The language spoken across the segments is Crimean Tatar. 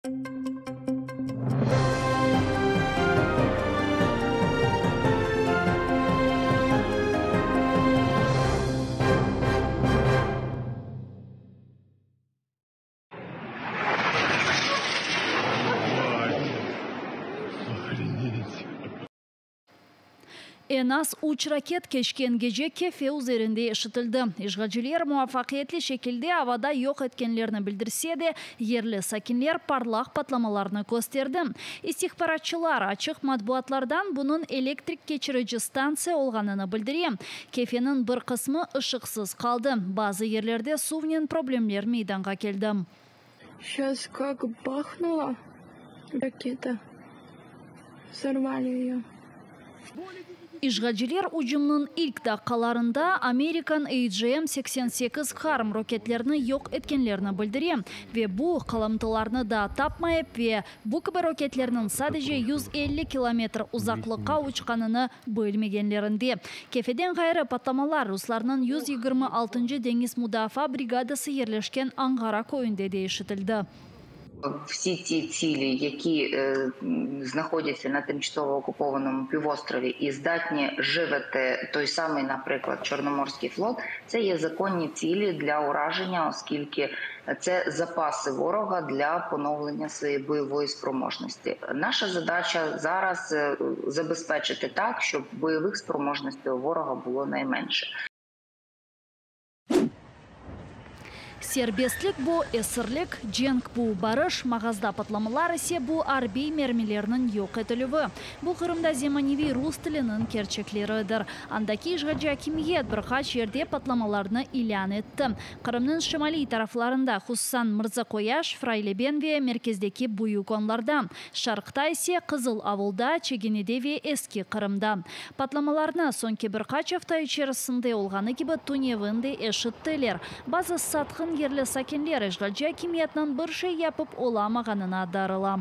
Eñ az üç raket keçken gece Kefe üzerinde eşitildi. İşğalciler muvafaqiyetli şekilde avada yoq etkenlerini bildirse de, yerli sakinler parlaq patlamalarnı kösterdi. İstihbaratçılar açıq matbuatlardan bunıñ elektrik keçirici stantsiya olğanını bildire. Kefeniñ bir qısmı ışıqsız qaldı, bazı yerlerde suvnen problemler meydanğa keldi. Şas kak bahnulo raketa, vzorvali eyo. İşğalciler ücümniñ ilk daqqalarında amerikan AGM 88 HARM roketlerini yoq etkenlerini bildire ve bu qalımtılarnı daa tapmayıp ve bu kibi roketlerniñ sadece 150 kilometr uzaqlıqqa uçqanını bilmegenlerinde. Kefeden ğayrı patlamalar ruslarnıñ 126-ncı deñiz mudafaa brigadası yerleşken Anğara köyünde de eşitildi. Всі ці цілі, які знаходяться на тимчасово окупованому півострові і здатні живити той самий, наприклад, Чорноморський флот, це є законні цілі для ураження, оскільки це запаси ворога для поновлення своєї бойової спроможності. Наша задача зараз забезпечити так, щоб бойових спроможностей у ворога було найменше. Serbestlik bu esirlik, cenk bu barış, mağazda patlamalar ise bu arbiy mermilerniñ yoq etilüvi. Bu Qırımda zemaneviy rus tiliniñ kerçekleridir. Andaki işğalci akimiyet bir qaç yerde patlamalarnı ilân etti. Qırımnıñ şimaliy taraflarında, hususan Mırza Qoyaş, Frayleben ve merkezdeki Büyük Onlarda, şarqta ise Qızıl Avulda, Çegenede ve Eski Qırımda. Patlamalarnı soñki bir qaç afta içerisinde olğanı kibi tünevin de eşittiler. Bazı satqın yerli sakinler işğalci akimiyetniñ bir şey yapıp olamağanına darıla.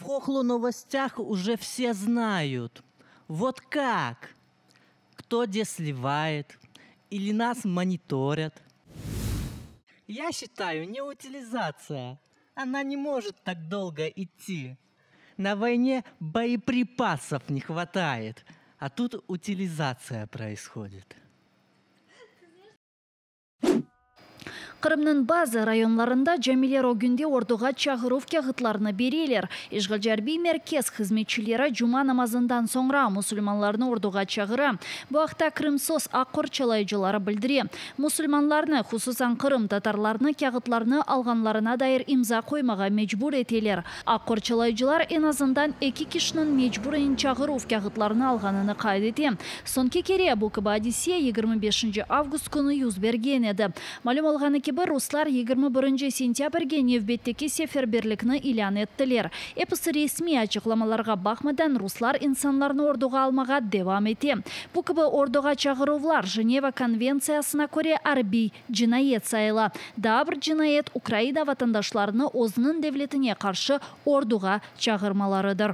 В хохлу новостях уже все знают. Вот как? Кто где сливает? Или нас мониторят? Я считаю, не утилизация. Она не может так долго идти. На войне боеприпасов не хватает, а тут утилизация происходит. Qırımnıñ bazı rayonlarında camiler ögünde orduğa çağıruv kâğıtlarını bereler. İşğalci arbiy merkez hızmetçileri cuma namazından soñra musulmanlarnı orduğa çağıra. Bu aqta Krımsos aq qorçalayıcıları bildire. Musulmanlarnı, hususan qırımtatarlarnı kâğıtlarnı alğanlarına dair imza qoymağa mecbur eteler. Aq qorçalayıcılar eñ azından eki kişiniñ mecburen çağıruv kâğıtlarını alğanını qayd ete. Soñki kere bu kibi adise yigirmi beşinci avgust künü yüz bergen edi. Malüm olğanı kibi, ruslar yigirmi birinci sentâbrge nevbetteki seferberlikni ilân ettiler. Episi resmiy açıqlamalarğa baqmadan, ruslar insanlarnı orduğa almağa devam ete. Bu kibi orduğa çağıruvlar Jeneva konventsiyasına köre arbiy cinayet sayıla. Daa bir cinayet Ukraina vatandaşlarını özüniñ devletine qarşı orduğa çağırmalarıdır.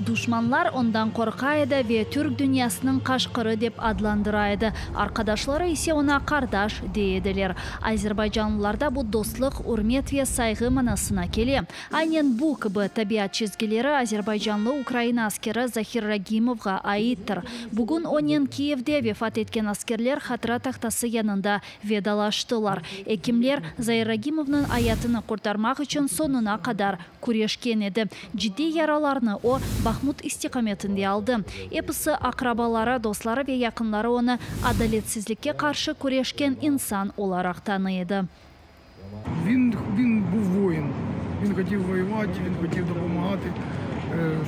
Duşmanlar ondan qorqa edi ve türk dünyasınıñ qaşqırı dep adlandıra edi, arqadaşları ise oña qardaş dey ediler. Azerbaycanlılarda bu dostluq, ürmet ve sayğı manasına kele. Aynen bu kibi tabiat çizgileri azerbaycanlı Ukraina askeri Zahir Ragimovğa aittir. Bugün onen Kiyevde vefat etken askerler hatıra tahtası yanında vedalaştılar. Ekimler Zair Ragimovnıñ ayatını qurtarmaq içün soñuna qadar küreşken edi. Ciddiy yaralarnı o, Bahmut istiqametinde aldı. Episi aqrabaları, dostları ve yaqınları onı adaletsizlikke qarşı küreşken insan olaraq tanıy edi. Він, він був воїн. Він хотів воювати, він хотів допомагати,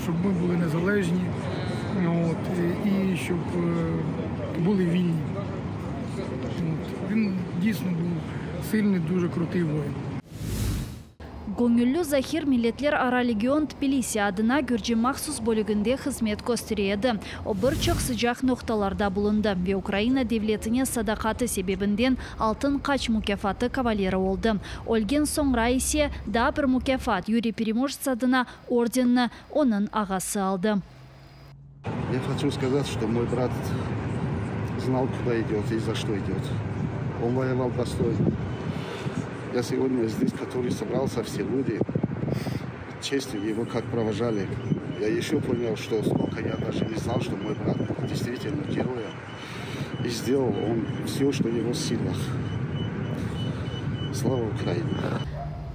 щоб ми були незалежні от, і щоб були вільні. От. Він дійсно був сильний, дуже крутий воїн. Göñülli Zahir Milletlerara legion Tbilisi adına gürci mahsus bölüginde hızmet köstere edi. O, bir çoq sıcaq noqtalarda bulundı ve Ukraina devletine sadaqatı sebebinden Altın Qaç mukâfatı kavaleri oldı. Ölgen soñra ise, daa bir mukâfat, Yuriy Peremojets adına ordenni onıñ ağası aldı. Я хочу сказать, что мой брат знал, куда идет и за что идет. Он воевал достойно. Я сегодня здесь, который собрался, все люди, честью его как провожали. Я еще понял, что сколько я даже не знал, что мой брат действительно герой. И сделал он все, что в его силах. Слава Украине!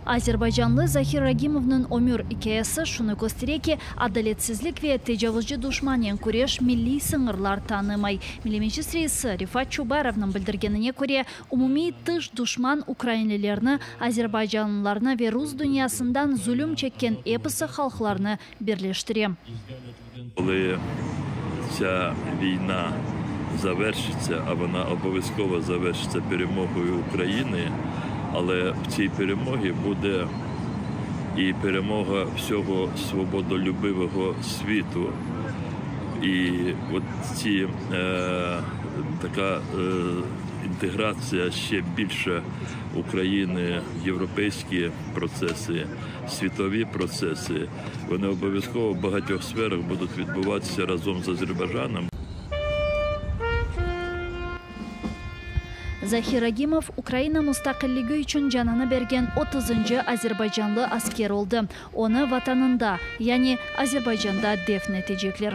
Azerbaycanlı Zahir Ragimovnıñ ömür ikâyesi şunı köstere ki, adaletsizlik ve tecavuzcı duşmannen küreş milliy sıñırlar tanımay. Milliy Meclis reisi Refat Çubarovnıñ bildirgenine köre, umumiy tış duşman ukrainlilerni, azerbaycanlılarnı ve rus dünyasından zulüm çekken episi halqlarnı birleştire. Коли ця війна завершиться, а вона обов'язково завершиться перемогою України, але в цій перемогі буде і перемога всього свободолюбивого світу. І от ці е, така е, інтеграція ще більше України в європейські процеси, світові процеси, вони обов'язково в багатьох сферах будуть відбуватися разом з Азербайджаном. Zahir Ragimov Ukraina mustaqilligi içün canını bergen otuzıncı azerbaycanlı asker oldı. Onı Vatanında, yani Azerbaycanda defn etecekler.